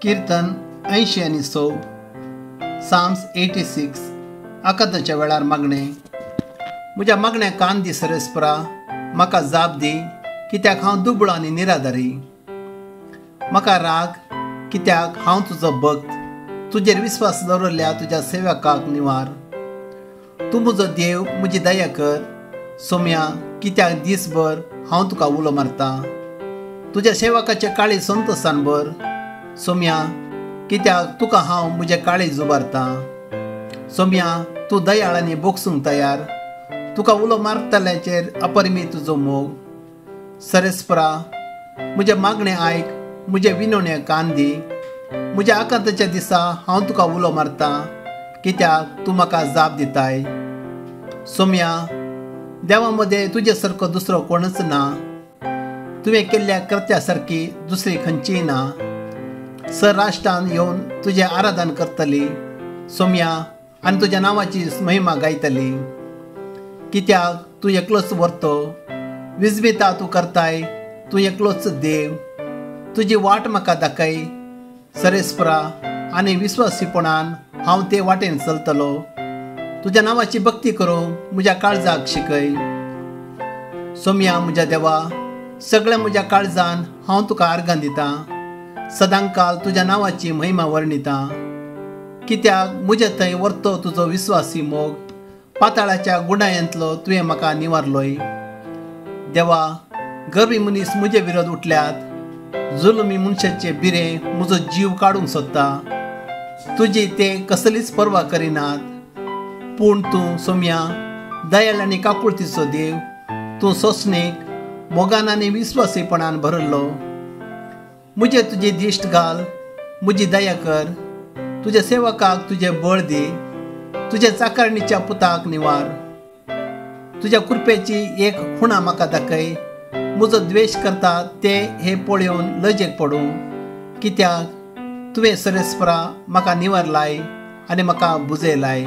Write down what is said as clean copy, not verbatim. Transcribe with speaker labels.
Speaker 1: कीर्तन 86, Psalms 86. आकांताच्या वेळार मागणें. म्हज्या मागण्या कान दी सरेस्परा, म्हाका जाप दी, कित्याक हांव दुबळो आनी निराधारी. म्हाका राग कित्याक हांव तुजो भक्त, तुजेर विस्वास दवरल्या तुज्या सेवकाक निवार. तूं म्हजो देव, म्हजी दया कर सोम्या, कित्याक दीसभर हांव तुका उलो मारता. तुज्या सेवकाचे काळी संतोसान भर सोम्या, कित्याक तुका हांव म्हजें काळीज उबारता. सोम्या, तूं दयाळ आनी बोगसूंक तयार, तुका उलो मारतल्याचेर अपरिमीत तुजो मोग. सरेस्परा, म्हजें मागणें आयक, म्हजें विनवणें कान दी. म्हज्या आकांताच्या दिसा हांव तुका उलो मारता, कित्याक तूं म्हाका जाप दिताय. सोम्या, देवा मदें तुजे सारको दुसरो कोणूच ना, तुवें केल्ल्या कृत्या सारकी दुसरी खंयचीय ना. सर राष्ट्रान येवन तुजें आराधन करतली सोम्या, आनी तुज्या नांवाची महिमा गायतली. कित्याक तूं एकलोच व्हरतो, विस्मिता तूं करताय, तूं एकलोच देव. तुजी वाट म्हाका दाखय सरेस्परा, आनी विस्वासीपणान हांव ते वाटेन चलतलो. तुज्या नांवाची भक्ती करूंक म्हज्या काळजाक शिकय. सोम्या म्हज्या देवा, सगळ्या म्हज्या काळजान हांव तुका आर्गां दितां, सदांकाल तुज्या नांवाची महिमा वर्णिता. कित्याक म्हजे थंय व्हरतो तुजो विस्वासी मोग, पाताळाच्या गुणायांतलो तुवें म्हाका निवारलोय. देवा, गर्वी मनीस म्हजे विरोध उठल्यात, जुलमी मनशाचे बिरें म्हजो जीव काडूंक सोदता. तुजी ते कसलीच पर्वा करिनात, पूण तूं सोम्या दयाळ आनी काकुळतीचो देव, तूं सोंसणीक, मोगान आनी विस्वासीपणान भरल्लो. म्हजे तुजी दिश्ट घाल, म्हजी दया कर, तुज्या सेवकाक तुजें बळ दी, तुज्या चाकरणीच्या पुताक निवार. तुज्या कृपेची एक खुणा म्हाका दाखय, म्हजो द्वेश करता ते हे पळोवन लजेक पडूं. कित्याक तुवें सरेस्परा म्हाका निवारलाय आनी म्हाका बुजयलाय.